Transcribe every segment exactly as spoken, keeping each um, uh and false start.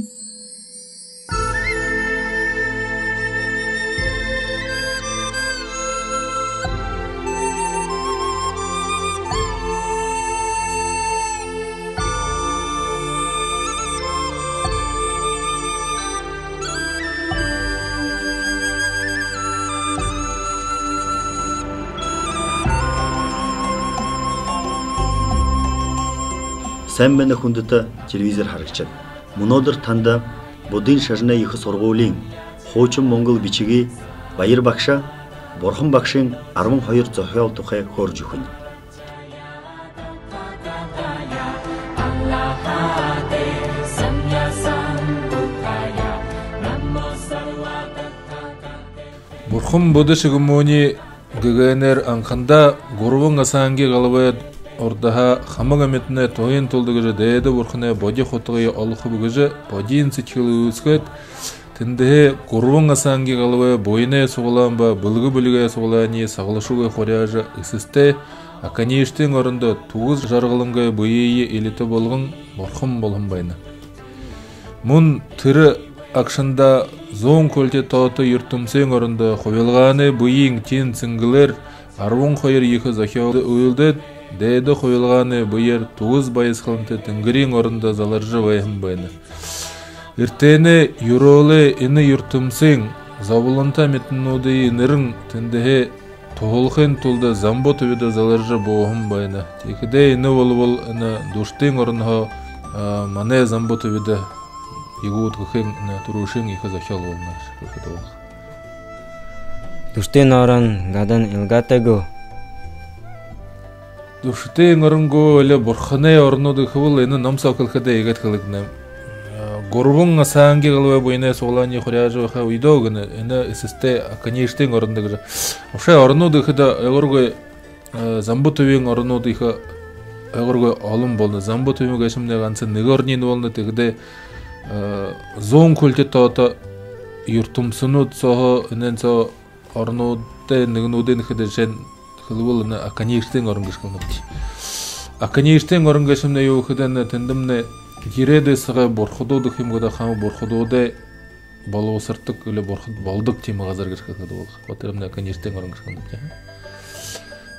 Сайн байна, хүндэтэ телевизор харагшад. Мүнөөдэр танда Буддын шажанай ехэ һургуулиин хуушан монгол бэшэгэй Баяр багша Бурхан багшын арбан хоёр зохёол тухай хөөрэжэ үгэнэ. Бурхан Будда Шагамуни гэгээнээр анхандаа гурбан асанги галабай урдаһаа хамаг амитанай туһын тулада гэжэ Дээдэ Бурханай бодиин хутагые олохоб гэжэ бодиин сэдьхэл үүсхээд, тэндэһээ гурбан асанги галабай буянай суглаан ба бэлгэ бэлигэй суглааниие саглашагүй хуряажа, эсэстэй Аконечатын орондо түгэс жаргалангай бэеые элитэ болгон бурхан болоһон байна. Мүн тэрэ агшандаа зуун культи тоото юртэмсын орондо хубилгаанай бэеын тиин сэнгэлээр арбан хоёр ехэ зохёол үйлдээд, дээдэ хубилгаанай бэеэр түгэс баясхаланта тэнгэриин орондо заларжа байһан байна. Эртэнэй юрөөлэй энэ юртэмсын зоболонто амитануудые нэрэн тэндэһээ туһалхын тулада замба түбидэ заларжа бууһан байна. Тиихэдээ энэ болбол энэ дүшэтын оронһоо, а, манай замба түбидэ ягууд гэхын энэ түрүүшын ехэ зохёол болоно гэжэ хэлэхэдэ болохо. Дүшэтын орон гадна илгаатай гү? Дүшэтын орон гү, али бурханай оронууд гэхэбэл, энэ ном соо хэлэхэдэ иигээд хэлэгдэнэ. Э, гурбан асанги галабай буянай суглаанай хуряажа байха үедөө гэнэ, энэ эсэстэй Аконечатын орондо гэжэ. Вообще оронууд гэхэдэ ойгуургүй, э, замба түбиин оронууд ехэ ойгуургүй олон болоно. Замба түбиин гээшэмнай ганса нэгэ оронь болоно, тиихэдээ, э, зуун культи тоото юртэмсэнүүд сооһоо, энээн соо оронуудай нэгэнүүдынь гэхэдэ, жэшээнь хэлэбэл, энэ Аконечатын орон гэжэ хэлэнэбди. Аконечатын орон гээшэмнай юу гэхэдэ, энэ тэндэмнай ерээдүй сагай бурхадууд гэхэ юм гү даа, хамаг бурхадуудай болбосордог или бурхад болодог тиимэ газар гэжэ хэлэхэдэ болохо. Вот тэрэмнай Аконечатын орон гэжэ хэлэнэбди.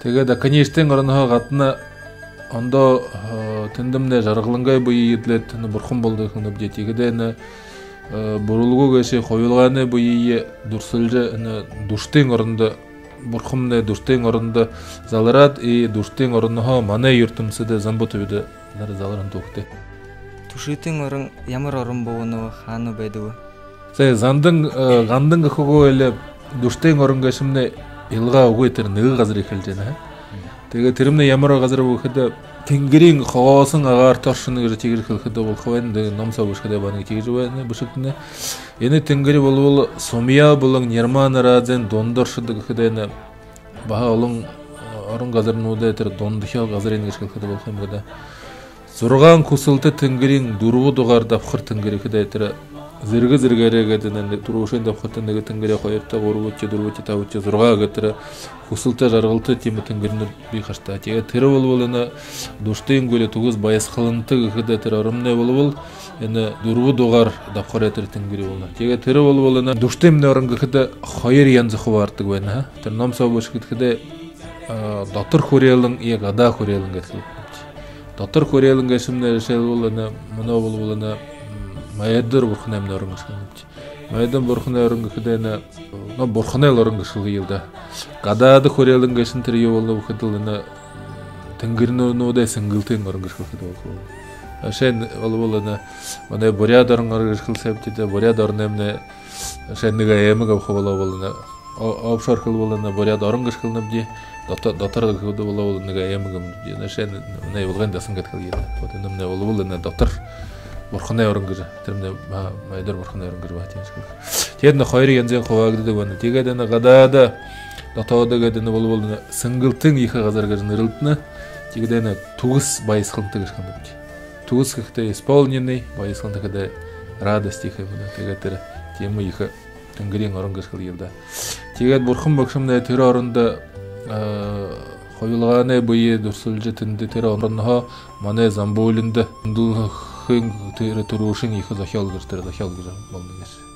Тиигээд Аконечатын оронһоо гадна ондоо, э, тэндэмнай жаргалангай бэеые эдлээд, энэ бурхан болодог хэлэнэбди. Тиихэдээ энэ, э, бүрэлдэхүүн гээшэ хубилгаанай бэеые дүрсэлжэ, энэ дүшэтын орондо, бурхамнай дүшэтын орондо залараад, и дүшэтын оронһоо манай юртэмсэдэ, замба түбидэ нара заларһан түүхэтэй. Дүшэтын орон ямар орон болоноб, хаана байдаг бэ? Зай, Зандан, э, Гандан гэхэ гү, али дүшэтын орон гээшэмнай илгаа үгы, тэрэ нэгэ газарые хэлэжэ байна, аа. Тиигээд тэрэмнай ямар газар бэ гэхэдэ, тэнгэриин хогооһон агаарта оршоно гэжэ тиигэжэ хэлэхэдэ болохо байна. Тиигээд ном соо бэшэхэдэ байна, тиигэжэ байна, бэшэгдэнэ. Энэ тэнгэри болбол Сумья болон Нирмана разиин дунда оршодог гэхэдэ, энэ баһа олон, э, орон газарнуудай тэрэ дундахи газар гэжэ хэлэхэдэ болохо юм гү даа. Зургаан хүсэлтэ тэнгэриин дүрбэ дугаар дабхар тэнгэри гэхэдэ, тэрэ зэргэ зэргээрээ гээд, энэ түрүүшын дабхарта нэгэ тэнгэри, хоёрто, гурбадахи, дүрбэдэхи, табадахи, зургаа гээд, тэрэ хүсэлтэ, жаргалта тиимэ тэнгэринүүд бии хаш даа. Тиигээд тэрэ болбол энэ дүшэтын гү, али түгэс баясхаланта гэхэдэ, тэрэ оромнай болбол энэ дүрбэ дугаар дабхарай тэрэ тэнгэри болоно. Тиигээд тэрэ болбол энэ дүшэтымнай орон гэхэдэ хоёр янза хубаардаг байна, аа. Тэрэ ном соо бэшэгдэхэдэ, а, дотор хүрээлэн, и гадаа хүрээлэн гээд хэлэгдэнэ. Дотор хүрээлэн гээшэмнай, жэшээлбэл, энэ мүнөө болбол энэ, м, Майдар бурханаймнай орон гэжэ хэлэнэбди. Майдан бурханай орон гэхэдэ, энэ, ну, бурханай орон гэжэ хэлэе л даа. Гадаада хүрээлэн гээшэнь тэрэ юу болоноб гэхэдэл, энэ, м, тэнгэринүүдэй сэнгэлтын орон гэжэ хэлэхэдэ болохо. Жэшээнь болбол энэ манай Буряад орон, орон гэжэ хэлэхэбди даа, Буряад ороноймнай, жэшээнь, нэгэ аймаг абаха болоо бол, энэ о-, обшор хэлэбэл, энэ Буряад орон гэжэ хэлэнэбди, дото-, дотор гэхэдэ болбол нэгэ аймаг юм даа. Жэшээнь, манай Ивалгын дасан гээд хэлэе. Вот энэмнай болбол энэ дотор бурханай орон гэжэ, тэрэмнай ба-, Майдар бурханай орон гэжэ баһа тиимэ гэжэ хэлэхэ. Тиигээд энэ хоёр янзын хубаагдадаг байна. Тиигээд энэ гадаада, дотоодо гээд, энэ болбол энэ сэнгэлтын ехэ газар гэжэ нэрлэгдэнэ. Тиигээд энэ түгэс баясхаланта гэжэ хэлэнэбди. Түгэс гэхэдэ исполненный, баясхаланта гэхэдэ радость гэхэ юм даа. Тиигээд тэрэ тиимэ ехэ тэнгэриин орон гэжэ хэлэе л даа. Тиигээд бурхан багшамнай тэрэ орондо, э, хубилгаанай бэеэ дүрсэлжэ, тэндэ, тэрэ оронһоо манай замбуулинда хүндэлһэн Тэрэ түрүүшын ехэ зохёол гэжэ, тэрэ зохёол гэжэ болоно гээшэ.